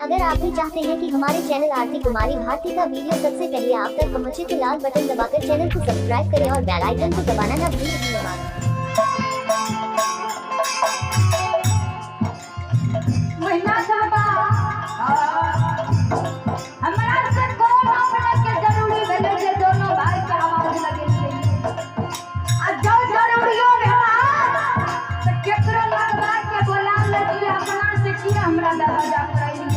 अगर आप भी चाहते हैं कि हमारे चैनल आरती कुमारी भारती का वीडियो सबसे पहले आप तक पहुंचे तो लाल बटन दबाकर चैनल को सब्सक्राइब करें और बेल आइकन को दबाना ना भूलें। धन्यवाद। महीना साहबा, हमरा से कोन अपने के जरूरी भेलै जे दोनों भाई के आवाज लगेलियै? आ जौ जरूरियो भेला तऽ केकरो लगवा के बोला लेतियै, अपना से किया हमरा दरवाजा पर अयलियै?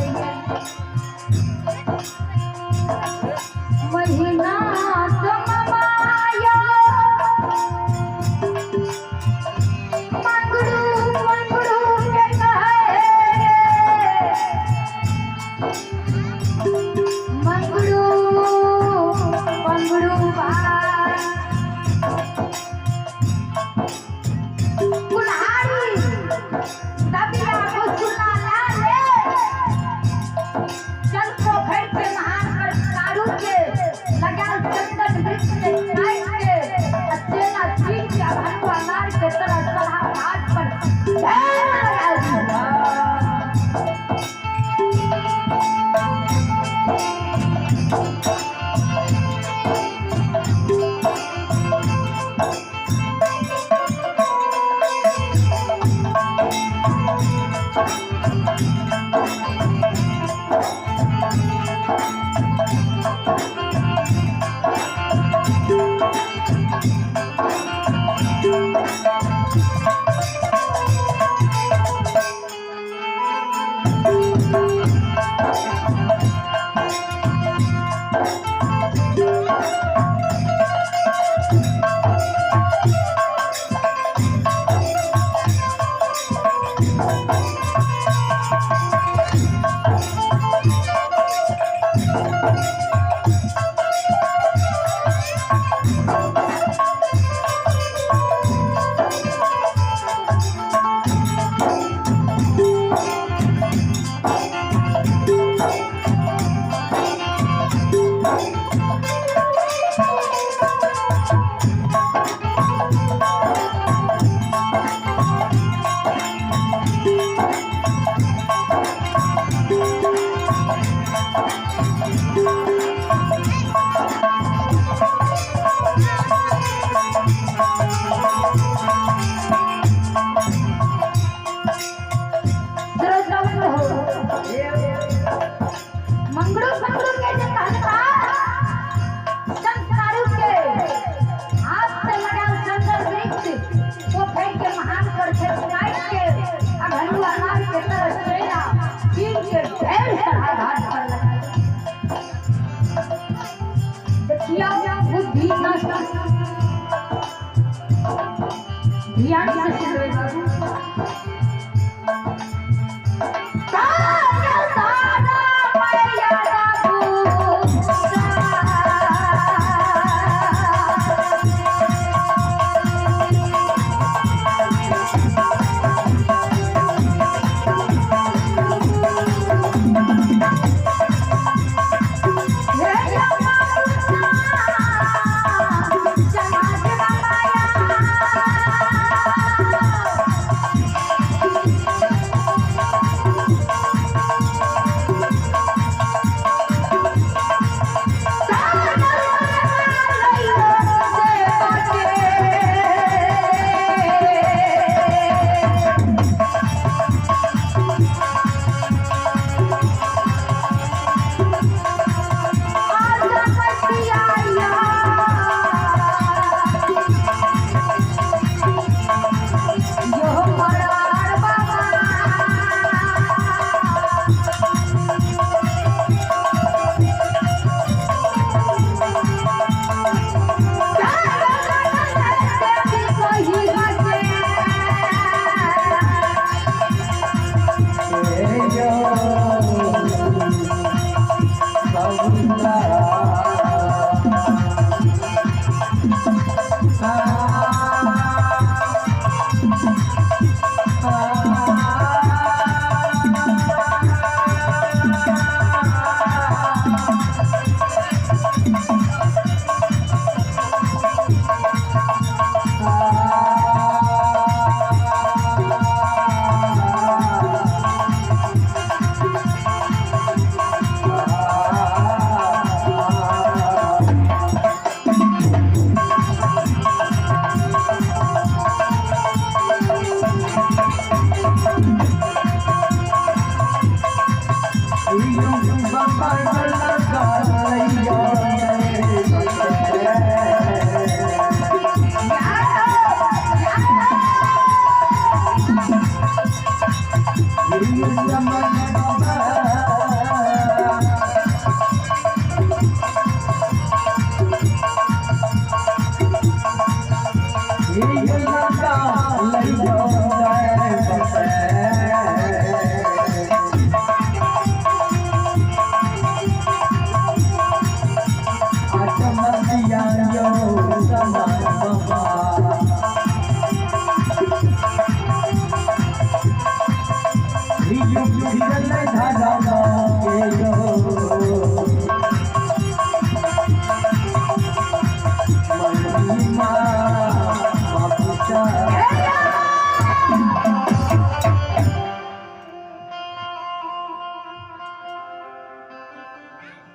महीना समाया मंगरू मंगरू के कहे, मंगरू मंगरू भाई, कुल्हाड़ी दबिया घुसुला ला ले चल पोखरि के महान पर, कारू के लगाल चंदन वृक्ष के काटि के आ चेला चीर के भरुआ मार के तरह सभा घाट पर ढेर लगाल दिया। श्रोतावन हो, मंगरू मंगरू के जे कहता, संस्कारू के हाथ से लगाल चंदन वृक्ष पोखरि के महान पर से काटि के आ घनुआ मार के तरह चेरा चीर के ढेर सभा घाट पर लगा। देखिया, बुद्धि नष्ट। ध्यान से सुनबै बाबू। तारा तारा मैया बाबू।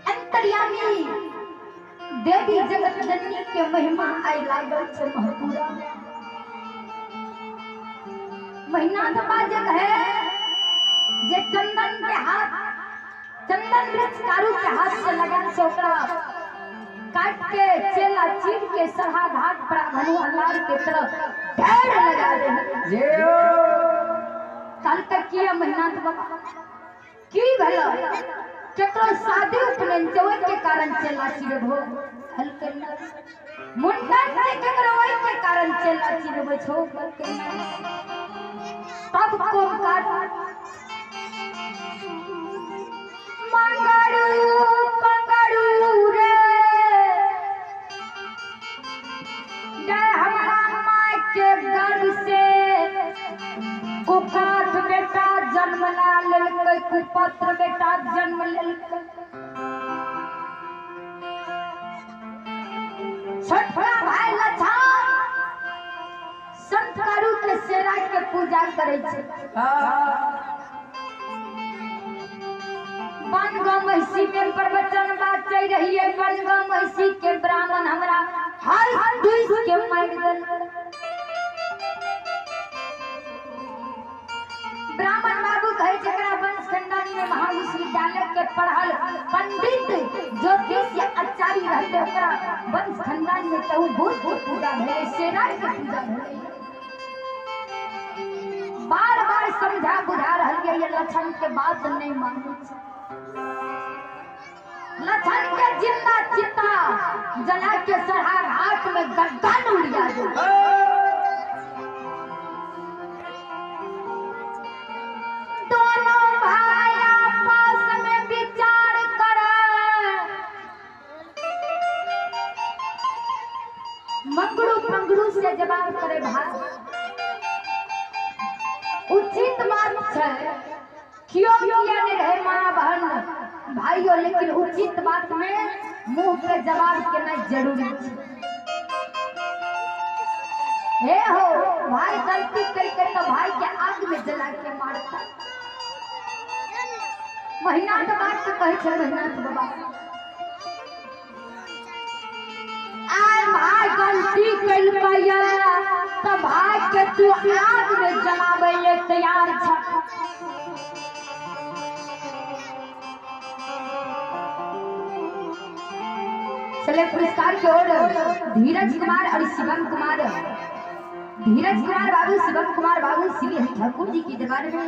अंतर्यामी देवी जगत जननी के महिमा आई लागल छै महपूरा महीना दबा जे कहे जे चंदन के हाथ चंदन वृक्ष कारू के हाथ से लगन छै ओकरा काट के चेला चीर के सरहा घाट पर घनु अल्लाह के तरफ ढेर लगा दे। कल तक किया महीना दबा की भला केकरो शादी उपनयन छै ओहि के कारण चेला चिरबो हल करना मुंडन छै केकरो ओहि के कारण चेला चिरबै छौ हल करना तब कोन काट मंगरू पंगरू रे जय हमारा माँ के गर्भ से कुकाठ बेटा जन्म ला लेलकै कुपत्र बेटा जन्म लेलकै छोटका भाई लछन संत कारू के सेरा के पूजा करे छै। बनगांव महिषी में प्रवचन बात रही है। बनगांव महिषी के ब्राह्मण हमरा हर दुइस के मार देल। ब्राह्मण बाबू कहे जकरा वंश खानदानी में महाविश्वविद्यालय के पढ़ल पंडित ज्योतिष या आचार्य रहते ओकरा वंश खानदान में कहू भूत के पूजा भेलै सेना के पूजा भेलै। बार बार समझा बुझा रहल ये लक्षण के बात नहीं मानै छै। लक्षण के जिंदा चिता जला के सरहा घाट में गड्ढा उड़िया दे। दोनों भाई आपस में विचार करे मंगरू पंगरू से जवाब करे भाई उचित बात है क्यों किया नहीं रहे माँ बहन भाइयों लेकिन उचित बात में मुंह पे जवाब देना जरूरी है। हे हो भाई गलती करके तो भाई के आग में जला के मारता। महीना के बाद तो कहे छे महीना के बाबा आय भाई गलती कइलकै तो भाई के तू आग में जलाबै ले तैयार छ। चले पुरस्कार की ओर धीरज कुमार और शिवम कुमार धीरज कुमार बाबू शिवम कुमार बाबू श्री हरि ठाकुर जी के दरबार में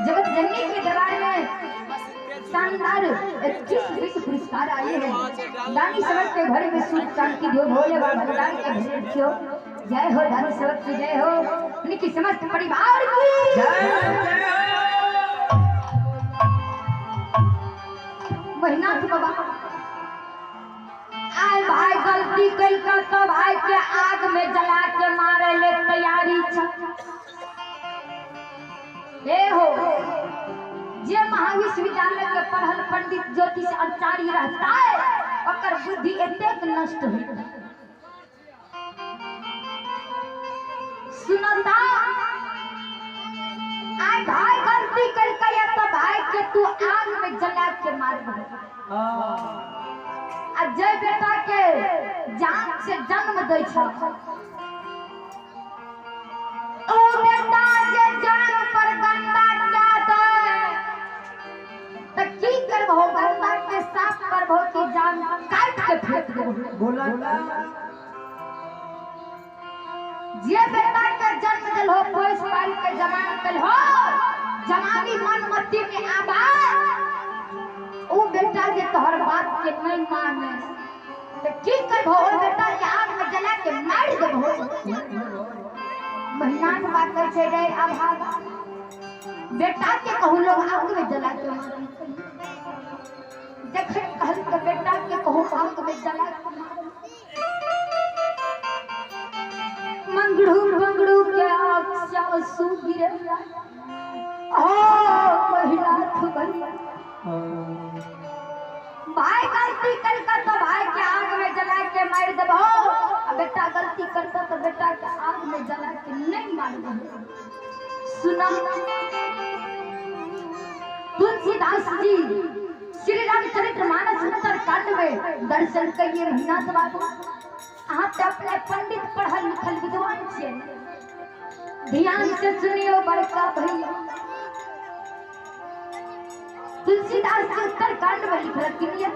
जगत जननी के दरबार में शानदार 21 पुरस्कार आए हैं। दानी सेवक के घर में सुख शांति दो भोले बाबा भंडार के भेंट हो। जय हो दानी सेवक की जय हो उनकी समस्त परिवार की जय। महीना बाबा आय भाई गलती कइलकै तो भाई के आग में जला के मारे ले तैयारी छ। हे हो जे महाविश्वविद्यालय के पढ़ल पंडित ज्योतिष आचार्य रहता है ओकर बुद्धि एतेक नष्ट होइत। सुनता आय भाई गलती कइलकै तो भाई के तू आग में जला के मारबो। आ जय बेटा के जान से जन्म दै छ ओ बेटा जे जान पर गंदा क्या दे त की कर करबहो, गंगा के साफ करबहो कि जान काट के फेंक देबहो? बोला। जे बेटा के जन्म दिल हो, पोस पाल के जवान कल हो, जवानी मन मती में आबा, उ बेटा जे तोहर बात के नहीं माने तो की करबहो? ओ बेटा के आग में जला के मार देबहो? महीना के बात कर छै रे अभाग, बेटा के कहू लोग आग में जला के मारे? जखन कहल के बेटा के कहू आग में जला के मारे, मंगड़ू मंगड़ू के आँख से आंसू गिरे। ओ महिला भैया, भाई गलती कर कर तो भाई के आग में जला के मार देबहो, आ बेटा गलती करता तो बेटा के आग में जला के नहीं मार देबहो? सुना, तुलसीदास जी श्री रामचरित्र मानस उत्तरकांड में दर्शन करिए। महीना बाबू, अहाँ तऽ अपने पंडित पढ़ल लिखल विद्वान छियै, ध्यान से सुनियो बड़का भैया। तुलसीदास जी उत्तरकांड में लिखलखिन ये,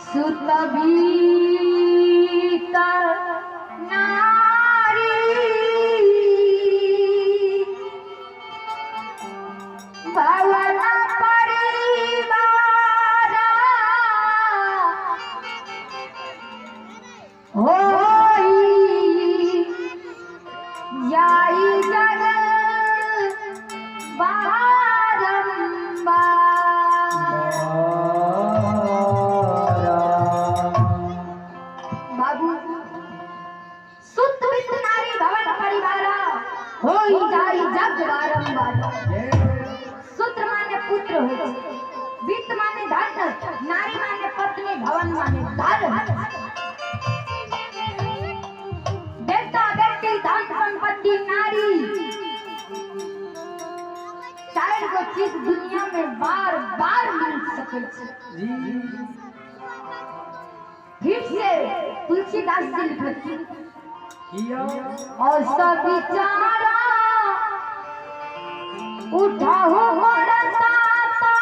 सुत बीत नारी भवन परिवार होई जाई जग बारंबार। बाबू, सुत वित्त नारी भवन परिवार होई जाई जग बारंबार। सूत्र माने पुत्र होइ छै, वित्त माने धन, नारी माने पत्नी, भवन माने घर। बेटा बेटी, धन संपत्ति, नारी, चार गो चीज दुनिया में बार बार मिल सकै छै। फिर से तुलसीदास जी लिखलखिन और सब विचारा उठाहु मोर ताता,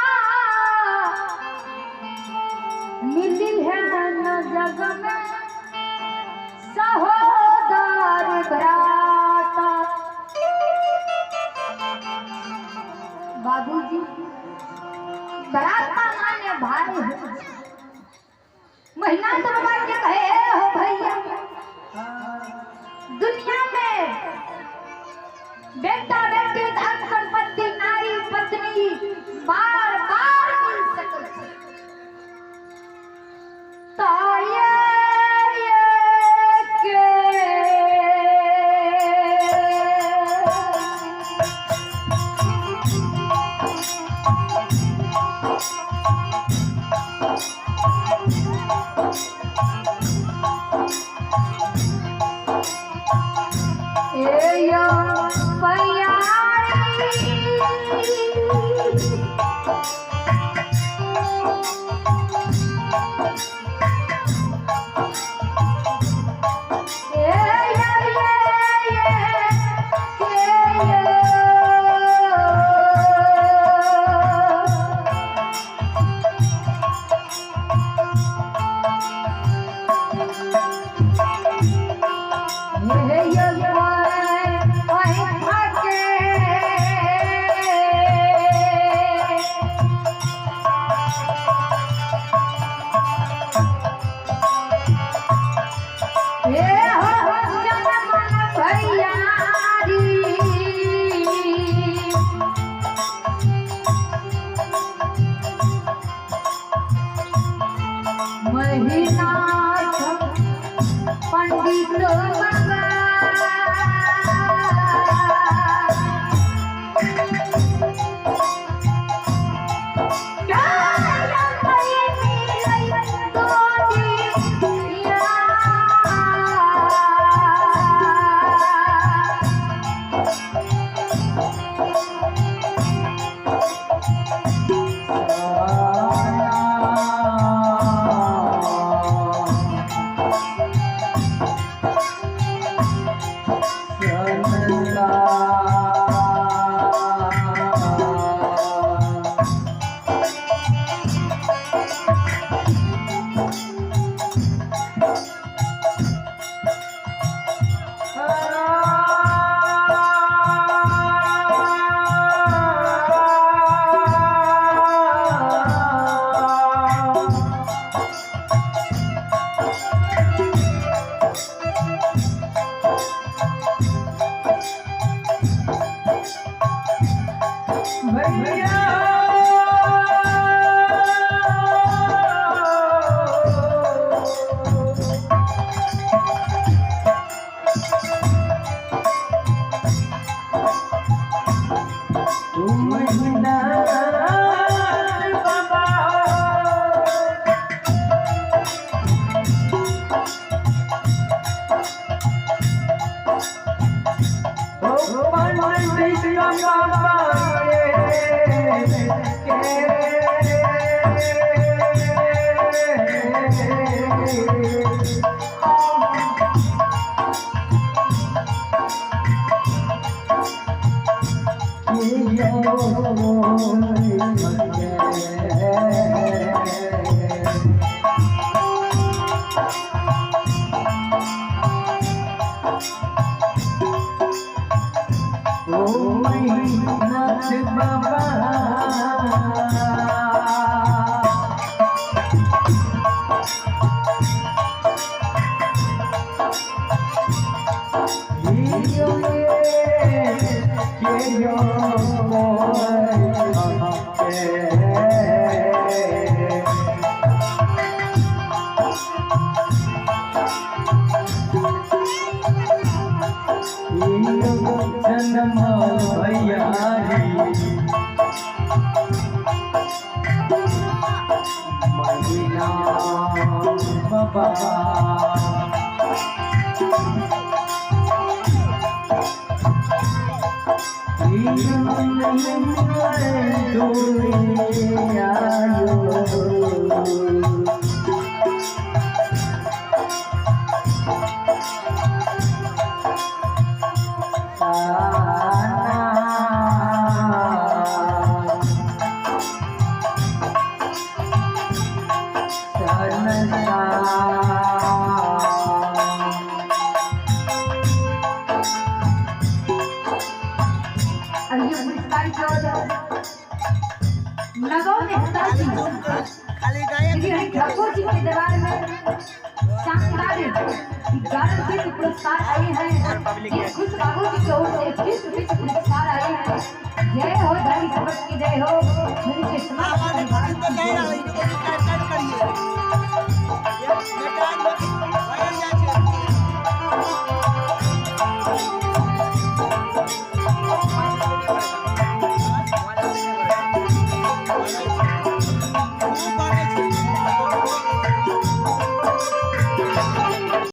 मिली है न जग में सहोदर भ्राता। बाबूजी, भ्राता माने भाई हो। महीना तो बाबा के कहे, ए हो भैया, दुनिया में बेटा बेटी, धन संपत्ति, नारी पत्नी बार बार मिल सकै छै, ताये के ए यो प्यारी ए यो ये ये के यो हे यो ओए थाके हे हो जनमन भैयारी। महिनाथ पंडित बाबा, आ और ये पुरस्कार की ओर नगौ मेहता जी, खाली श्री हरि ठाकुर जी के दरबार में शानदार 11 रुपये के पुरस्कार आए हैं। ये खुश बाबू जी की ओर से 21 रुपये के पुरस्कार आए हैं। जय हो धर्म सबक की जय हो, मेरी किस्मत आवाज परिवार की जय हो। करिए।